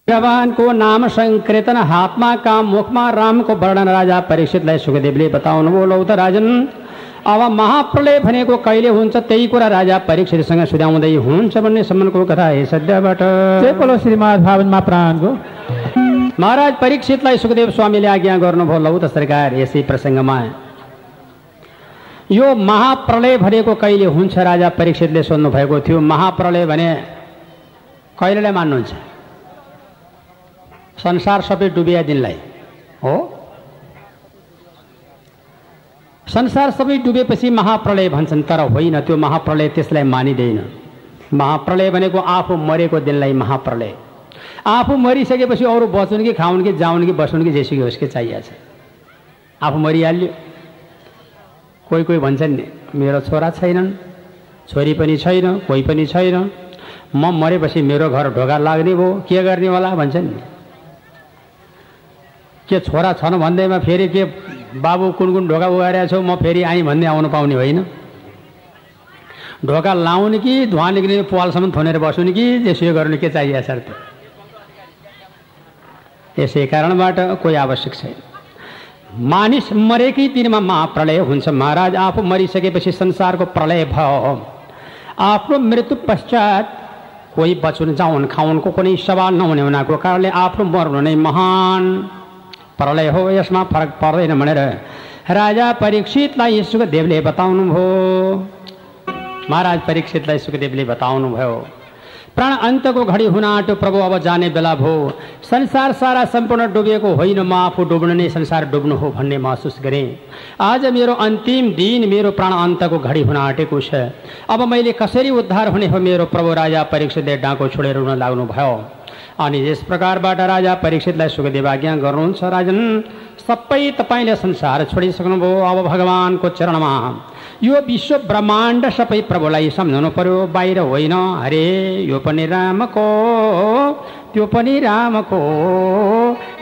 भगवानको नाम संकीर्तन हातमा काम मुखमा रामको वर्णन राजा परीक्षितलाई सुखदेवले बताउनुभयो। लौ त राजन, अब महाप्रलय भनेको कहिले हुन्छ त्यही कुरा राजा परीक्षितसँग सुझाउँदै हुन्छ भन्ने सम्मको कथा हे सद्यबाट श्रीमद् भागवतमा प्राणको महाराज परीक्षितलाई सुखदेव स्वामीले आज्ञा गर्नुभयो। लौ त सरकार, यसै प्रसङ्गमा यो महाप्रलय भनेको कहिले हुन्छ राजा परीक्षितले सोध्नु भएको थियो। महाप्रलय भने कहिलेलाई मान्नुहुन्छ? संसार सबै डुबिया दिनलाई हो। संसार सबै डुबेपछि महाप्रलय भन्छन्, तर होइन, त्यो महाप्रलय त्यसलाई मानिँदैन। महाप्रलय भनेको आफू मरेको दिनलाई महाप्रलय। आफू मरिसकेपछि अरू बचुन् कि खाउन् कि जाउन् कि बसुन् कि जेसुकै होस् के चाहिएको छ। आफू मरिहाल्यो। कोही कोही भन्छन् नि, मेरो छोरा छैनन्, छोरी पनि छैन, कोही पनि छैन, म मरेपछि मेरो घर ढोका लाग्ने भयो, के गर्ने होला भन्छन् नि। के छोरा छन् भन्दैमा फेरि के बाबु कुन कुन ढोका उगारेको छौ, म फेरि आएँ भन्दै आउनु पाउने होइन। ढोका लाउने कि धुवा निक्लिने पालसम्म थुनेर बस्नु कि त्यसो गर्नु के चाहिएको छ त। यसै कारणबाट कोही आवश्यक छैन। मानिस मरेकै दिनमा महाप्रलय हुन्छ। महाराज आफू मरिसकेपछि संसारको प्रलय भयो। आफ्नो मृत्यु पश्चात कोही बचुन जाउन् खाउनको कुनै सवाल नहुने हुनाको कारणले आफ्नो मर्नु नै महान प्रलय हो, यसमा फरक पर्दैन भनेर राजा परीक्षितलाई सुखदेवले बताउनुभयो। महाराज परीक्षितलाई सुखदेवले बताउनुभयो, प्राण अन्तको घडी हुन आँट्यो प्रभु, अब जाने बेला भयो। संसार सारा सम्पूर्ण डुबेको होइन, म आफू डुब्नु नै संसार डुब्नु हो भन्ने महसुस गरेँ। आज मेरो अन्तिम दिन, मेरो प्राण अन्तको घडी हुन आँटेको छ। अब मैले कसरी उद्धार हुने हो मेरो प्रभु? राजा परीक्षितले डाँको छोडेर रुन लाग्नुभयो। अनि यस प्रकारबाट राजा परीक्षितलाई सुखदेव आज्ञा गर्नुहुन्छ, राजन सबै तपाईँले संसार छोडिसक्नुभयो। अब भगवानको चरणमा यो विश्व ब्रह्माण्ड सबै प्रभुलाई सम्झाउनु पर्यो, बाहिर होइन। अरे यो पनि रामको, त्यो पनि रामको,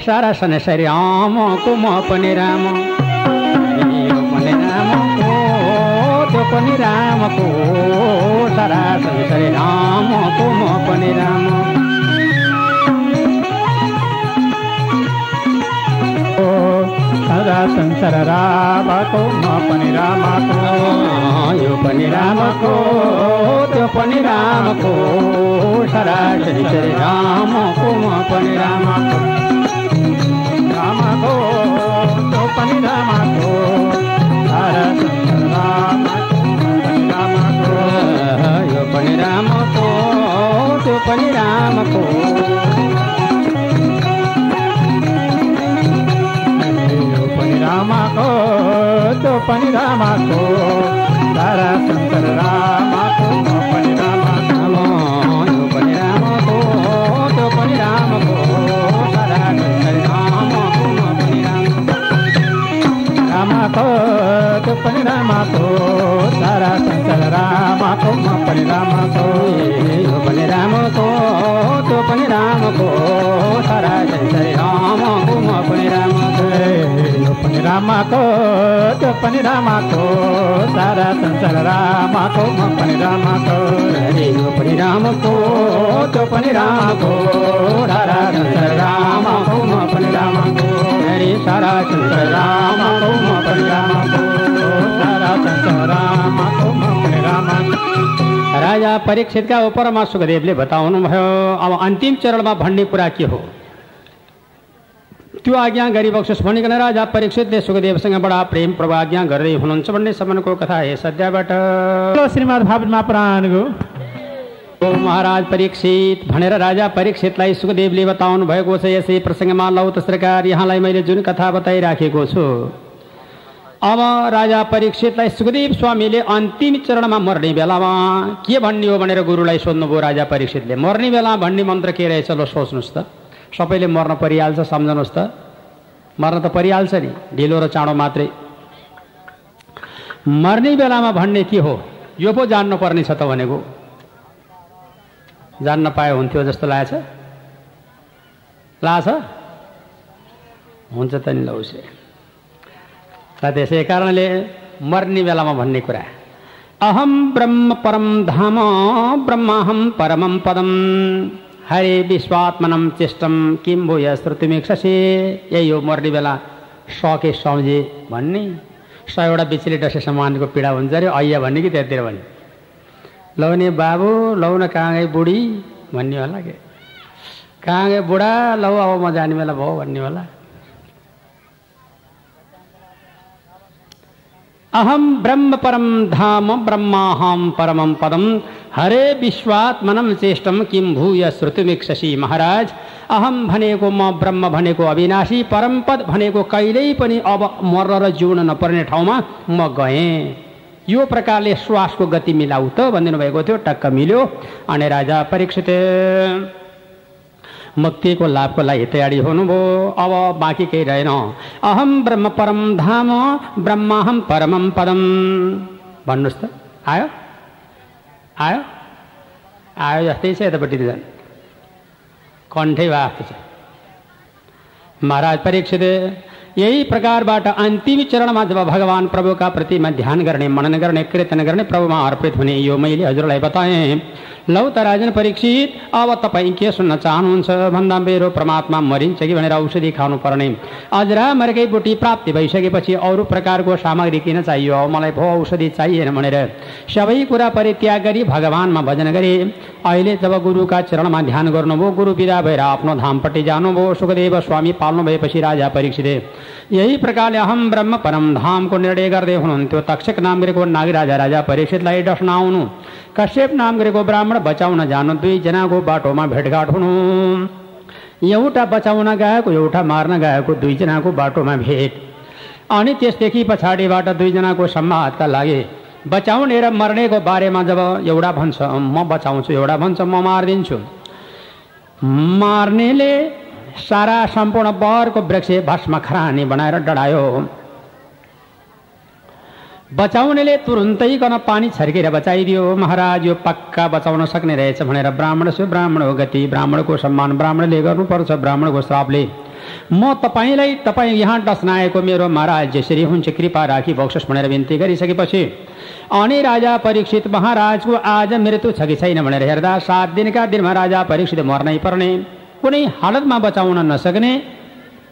सारा संसार रामको, म पनि राम। यो पनि रामको, त्यो पनि रामको, सारा संसार रामको, म पनि राम। सारा संसार रामको, म पनि रामको, यो पनि रामको, त्यो पनि रामको, सारा संसार रामको, म पनि रामको। रामको, त्यो पनि रामको, सारा संसार रामको, यो पनि रामको, त्यो पनि रामको, रामको, त्यो पनि रामको, सारा संसार रामको, म पनि रामको। यो पनि रामको, त्यो पनि रामको, सारा संसार रामको, म पनि रामको। रामको, त्यो पनि रामको, सारा संसार रामको, म पनि रामको। यो पनि रामको, त्यो पनि रामको, सारा संसार रामको, म पनि रामको। यो पनि रामको, त्यो पनि रामको, सारा संसार रामको, म पनि रामको। यो पनि रामको, त्यो पनि रामको, सारा संसार रामको, म पनि रामको। सारा संसार रामको, म पनि रामको, सारा संसार रामको, म पनि रामको। राजा परीक्षितका उपरमा सुखदेवले बताउनुभयो, अब अन्तिम चरणमा भन्ने कुरा के हो त्यो आज्ञा गरिबक्सोस् भनिकन राजा परीक्षितले सुखदेवसँग बडा प्रेम प्रभाव आज्ञा गर्दै हुनुहुन्छ भन्ने सम्बन्धको कथा हे सद्यबाट श्रीमद् भागवतमा प्राणको महाराज परीक्षित भनेर राजा परीक्षितलाई सुखदेवले बताउनु भएको छ। यसै प्रसङ्गमा लौ त सरकार, यहाँलाई मैले जुन कथा बताइराखेको छु, अब राजा परीक्षितलाई सुखदेव स्वामीले अन्तिम चरणमा मर्ने बेलामा के भन्ने हो भनेर गुरुलाई सोध्नुभयो राजा परीक्षितले। मर्ने बेला भन्ने मन्त्र के रहेछ ल सोच्नुहोस् त। सबैले मर्न परिहाल्छ, सम्झनुहोस् त। मर्न त परिहाल्छ नि, ढिलो र चाँडो मात्रै। मर्ने बेलामा भन्ने के हो यो पो जान्नु पर्ने छ त भनेको। जान्न पाए हुन्थ्यो जस्तो लागेछ। लाग्छ हुन्छ त नि लौसे। त्यसै कारणले मर्ने बेलामा भन्ने कुरा, अहम ब्रह्म परम धाम ब्रह्माहम परमम पदम, हरे विश्वात्मनम चेष्टम किम भूय श्रुतिमिक्षसे। यही हो मर्ने बेला सके सम्झे भन्ने। 100 बिचले डसे समानको पीडा हुन्छ अरे ऐया भन्ने कि त्यतिर भन्ने। लौने बाबु लौ न कहाँ गए बुढी भन्ने होला के, कहाँ गए बुढा लौ अब म जाने बेला भयो भन्ने होला। अहम ब्रह्म परम धाम ब्रह्माहम परमम पदम हरे विश्वात्मनम चेष्टम किम भूय श्रुतिमिक्षसी। महाराज अहम भनेको म ब्रह्म भनेको अविनाशी, परम पद भनेको कहिल्यै पनि अब मर्न र जिउन नपर्ने ठाउँमा म गएँ। यो प्रकारले श्वासको गति मिलाउ त भनिदिनु भएको थियो। टक्क मिल्यो। अनि राजा परीक्षित मुक्तिको लाभको लागि तयारी हुनुभयो। अब बाँकी केही रहेन। अहम ब्रह्म परम धाम ब्रह्माहम परमम पदम भन्नुहोस् त। आयो आयो आयो जस्तै छ यतापट्टि झन् कण्ठै भएको छ। महाराज परीक्षित यही प्रकारबाट अन्तिम चरणमा जब भगवान प्रभुका प्रतिमा ध्यान गर्ने, मनन गर्ने, कीर्तन गर्ने, प्रभुमा अर्पित हुने यो मैले हजुरलाई बताएँ। लौ त राजन परीक्षित अब तपाईँ के सुन्न चाहनुहुन्छ भन्दा मेरो परमात्मा मरिन्छ कि भनेर औषधि खानु पर्ने। अजरामरकै बुटी प्राप्ति भइसकेपछि अरू प्रकारको सामग्री किन चाहियो, मलाई भो औषधि चाहिएन भनेर सबै कुरा परित्याग गरी भगवानमा भजन गरे। अहिले जब गुरुका चरणमा ध्यान गर्नुभयो, गुरु विदा भएर आफ्नो धामपट्टि जानुभयो। सुखदेव स्वामी पाल्नु भएपछि राजा परीक्षित यही प्रकारले अहम ब्रह्म परम धामको निर्णय गर्दै हुनुहुन्थ्यो। तक्षक नाम गरेको नागराजा राजा परीक्षितलाई डस्न आउनु, कश्यप नाम गरेको ब्राह्मण बचाउन जानु, दुईजनाको बाटोमा भेटघाट हुनु। एउटा बचाउन गएको, एउटा मार्न गएको, दुईजनाको बाटोमा भेट। अनि त्यसदेखि पछाडिबाट दुईजनाको संवादका लागि बचाउने र मर्नेको बारेमा जब एउटा भन्छ म बचाउँछु, एउटा भन्छ म मारिदिन्छु। मार्नेले सारा सम्पूर्ण बरको वृक्ष भस्म खरानी बनाएर डढायो। बचाउनेले तुरुन्तैकन पानी छर्केर बचाइदियो। महाराज यो पक्का बचाउन सक्ने रहेछ भनेर ब्राह्मण सु ब्राह्मणको गति, ब्राह्मणको सम्मान ब्राह्मणले गर्नुपर्छ। ब्राह्मणको श्रापले म तपाईलाई तपाईँ यहाँ डस्नाएको मेरो महाराज जसरी हुन्छ कृपा राखी बक्सोस् भनेर बिन्ती गरिसकेपछि अनि राजा परीक्षित महाराजको आज मृत्यु छ कि छैन भनेर हेर्दा 7 दिनका दिनमा राजा परीक्षित मर्नै पर्ने, कुनै हालतमा बचाउन नसक्ने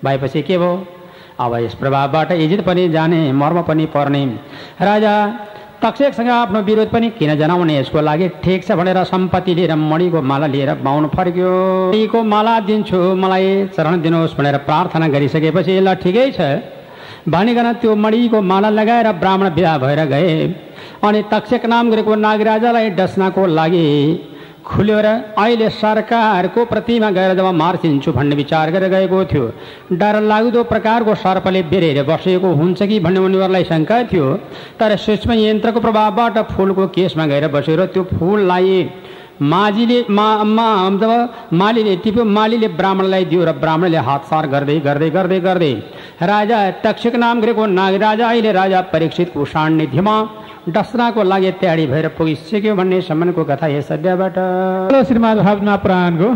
भएपछि के भयो? अब यस प्रभावबाट इज्जत पनि जाने, मर्म पनि पर्ने। राजा तक्षकसँग आफ्नो विरोध पनि किन जनाउने, यसको लागि ठिक छ भनेर सम्पत्ति लिएर मणिको माला लिएर बाहुन फर्क्यो। मणिको माला दिन्छु, मलाई चरण दिनुहोस् भनेर प्रार्थना गरिसकेपछि ल ठिकै छ भनिकन त्यो मणिको माला लगाएर ब्राह्मण बिदा भएर गए। अनि तक्षक नाम गरेको नागराजालाई डस्नको लागि खुल्यो र अहिले सरकारको प्रतिमा गएर जब मार्चिन्छु भन्ने विचार गरेर गएको थियो। डर लाग्दो प्रकारको सर्पले बेरेर बसेको हुन्छ कि भन्ने उनीहरूलाई शङ्का थियो। तर सूक्ष्म यन्त्रको प्रभावबाट फुलको केसमा गएर बसेर त्यो फुललाई जब मालीले टिप्यो, मालीले ब्राह्मणलाई दियो र ब्राह्मणले हातसार गर्दै गर्दै गर्दै गर्दै राजा तक्षक नाम गरेको नागराजा अहिले राजा परीक्षितको सान्निध्यमा डस्नाको लागि तयारी भएर पुगिसक्यो भन्ने सम्मको कथा यस अध्यायबाट श्रीमद् भागवत पुराणको